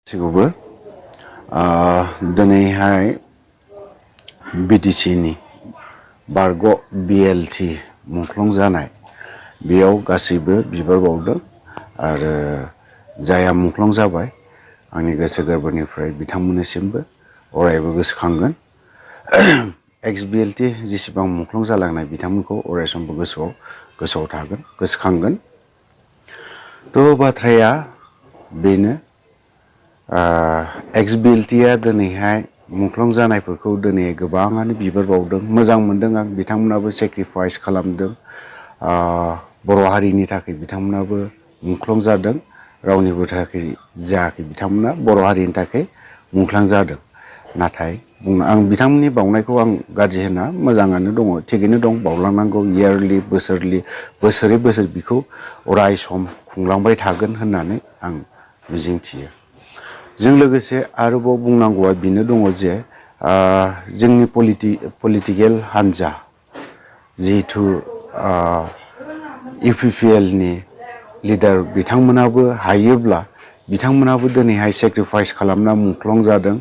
सिखौबो दिनैहाय बिटिसिनि बारग' बिएलटि मुंख्लं जानाय बेयाव गासैबो बिबार बावदों आरो जायहा मुंख्लं जाबाय आंनि गोसो गोरबोनिफ्राय बिथांमोननिसिमबो अरायबो गोसोखांगोन। एक्स बिएलटि जेसेबां मुंख्लं जालांनाय बिथांमोनखौ अरायसमबो गोसोआव थागोन गोसोखांगोन। थ' बाथ्राया बेनो एक्स बिएलटिआ दिनैहाय मुंख्लं जानायफोरखौ दिनै गोबाङानो बिबार बावदों। मोजां मोनदों आं, बिथांमोनाबो सेक्रिफाइस खालामदों। बर' हारिनि थाखाय बिथांमोनाबो मुंख्लं जादों, रावनिबो थाखाय जायाखै। बिथांमोना बर' हारिनि थाखाय मुंख्लं जादों। नाथाय आं बिथांमोननि बावनायखौ आं गाज्रि होना, मोजाङानो दङ, थिगैनो दं, बावलांनांगौ। इयारलि बोसोरै बोसोर बिखौ अराय सम खुंलांबाय थागोन होननानै आं मिजिंथियो। जों लोगोसे आरोबाव बुंनांगौआ बेनो दङ जे जोंनि पलिटिकेल हान्जा जिहेथु इउपिपिएलनि लिडार बिथांमोनाबो हायोब्ला बिथांमोनाबो दिनैहाय सेक्रिफाइस खालामना मुंख्लं जादों।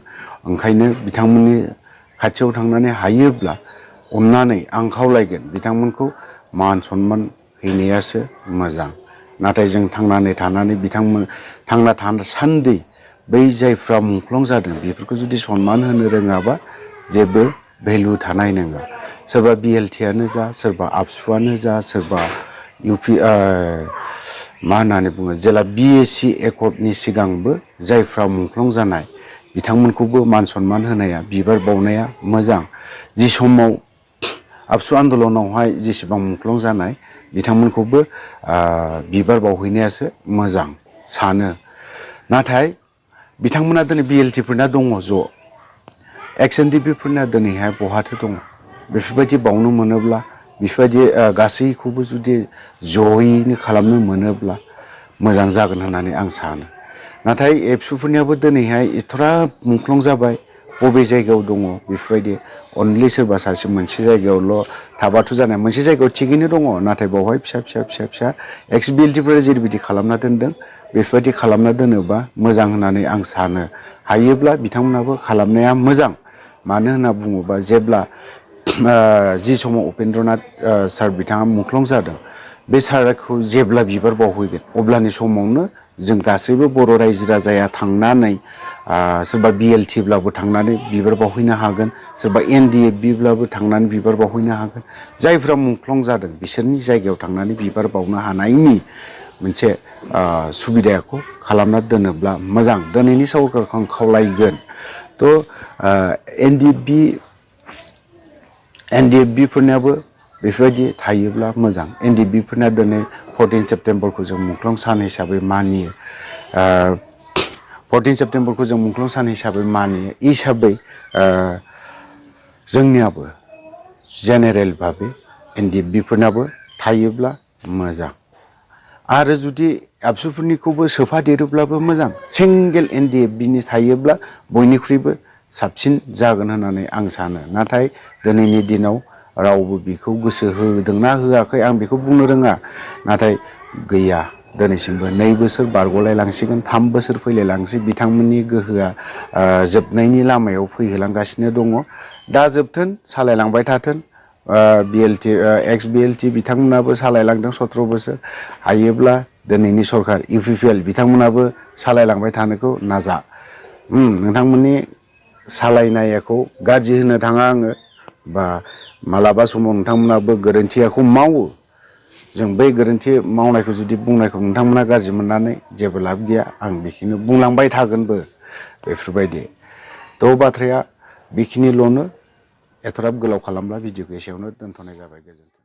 ओंखायनो बिथांमोननि खाथियाव थांनानै हायोब्ला अननानै आं खावलायगोन बिथांमोनखौ मान सनमान हैनायासो मोजां। नाथाय जों थांनानै थानानै थांना थासान्दि बै जायफ्रा मुंख्लं जादों बेफोरखौ जुदि सनमान होनो रोङाबा जेबो भेलु थानाय नङा। सोरबा बिएलटिआनो जा, सोरबा आबसुआनो जा, सोरबा मा होननानै बुङो जेला बिएसि एकर्डनि सिगांबो जायफ्रा मुंख्लं जानाय बिथांमोनखौबो मान सनमान होनाया, बिबार बावनाया मोजां। जि समाव आबसु आन्दलनावहाय जेसेबां मुंख्लं जानाय बिथांमोनखौबो बिबार बावहैनायासो मोजां सानो। नाथाय बिथांमोना दिनै बिएलटिफोरना दङ ज', एक्स एनडिपिफोरना दिनैहाय बहाथो दङ। बेफोरबायदि बावनो मोनोब्ला, बेफोरबायदि गासैखौबो जुदि जयैनो खालामनो मोनोब्ला मोजां जागोन होननानै आं सानो। नाथाय एबसुफोरनियाबो दिनैहाय एथ'ग्राब मुंख्लं जाबाय, बबे जायगायाव दङ बेफोरबायदि अनलि सोरबा सासे मोनसे जायगायावल' थाबाथ' जानाय। मोनसे जायगायाव थिगैनो दङ, नाथाय बावहाय फिसा एक्स बिएलटिफोरा जेरैबायदि खालामना दोनदों बेफोरबायदि खालामना दोनोबा मोजां होननानै आं सानो। हायोब्ला बिथांमोनाबो खालामनाया मोजां। मानो होनना बुङोबा जेब्ला जि समाव उपेन्द्रनाथ सार बिथाङा मुंख्लं जादों, बे सारखौ जेब्ला बिबार बावहैगोन अब्लानि समावनो जों गासैबो बर' रायजो राजाया थांनानै सोरबा बिएलटिब्लाबो थांनानै बिबार बावहैनो हागोन, सोरबा एनडिएफबिब्लाबो थांनानै बिबार बावहैनो हागोन। जायफ्रा मुंख्लं जादों बिसोरनि जायगायाव थांनानै बिबार बावनो हानायनि मोनसे सुबिदाखौ खालामना दोनोब्ला मोजां। दिनैनि सरकारखौ आं खावलायगोन। थ' एनडिएफबिफोरनियाबो बेफोरबायदि थायोब्ला मोजां। एनडिएफबिफोरना दिनै 14 सेप्तेम्बरखौ जों मुंख्लं सान हिसाबै मानियो। 14 सेप्तेम्बरखौ जों मुंख्लं सान हिसाबै मानियो हिसाबै जोंनियाबो जेनेरेल भाबै एनडिएफबिफोरनाबो थायोब्ला मोजां। आरो जुदि आबसुफोरनिखौबो सोफादेरोब्लाबो मोजां। सिंगेल एनडिएफबिनि थायोब्ला बयनिख्रुइबो साबसिन जागोन होननानै आं सानो। नाथाय दिनैनि दिनाव रावबो बेखौ गोसो होदोंना होआखै आं बेखौ बुंनो रोङा। नाथाय गैया, दिनैसिमबो 2 बोसोर बारग'लायलांसिगोन, 3 बोसोर फैलायलांसै, बिथांमोननि गोहोआ जोबनायनि लामायाव फैहोलांगासिनो दङ। दा जोबथों, सालायलांबाय थाथों। एक्स बिएलटि बिथांमोनाबो सालायलांदों 17 बोसोर। हायोब्ला दिनैनि सरकार इउपिपिएल बिथांमोनाबो सालायलांबाय थानोखौ नाजा। नोंथांमोननि सालायनायखौ गाज्रि होनो थाङा आङो, बा मालाबा समाव नोंथांमोनाबो गोरोन्थिखौ मावो। जों बै गोरोन्थि मावनायखौ जुदि बुंनायखौ नोंथांमोना गाज्रि मोननानै जेबो लाब गैया। आं बेखौनो बुंलांबाय थागोनबो बेफोरबायदि। थ' बाथ्राया बेखिनिल'नो। एथ'ग्राब गोलाव खालामब्ला भिडिअ'खौ एसेयावनो दोनथ'नाय जाबाय। गोजोन्थों।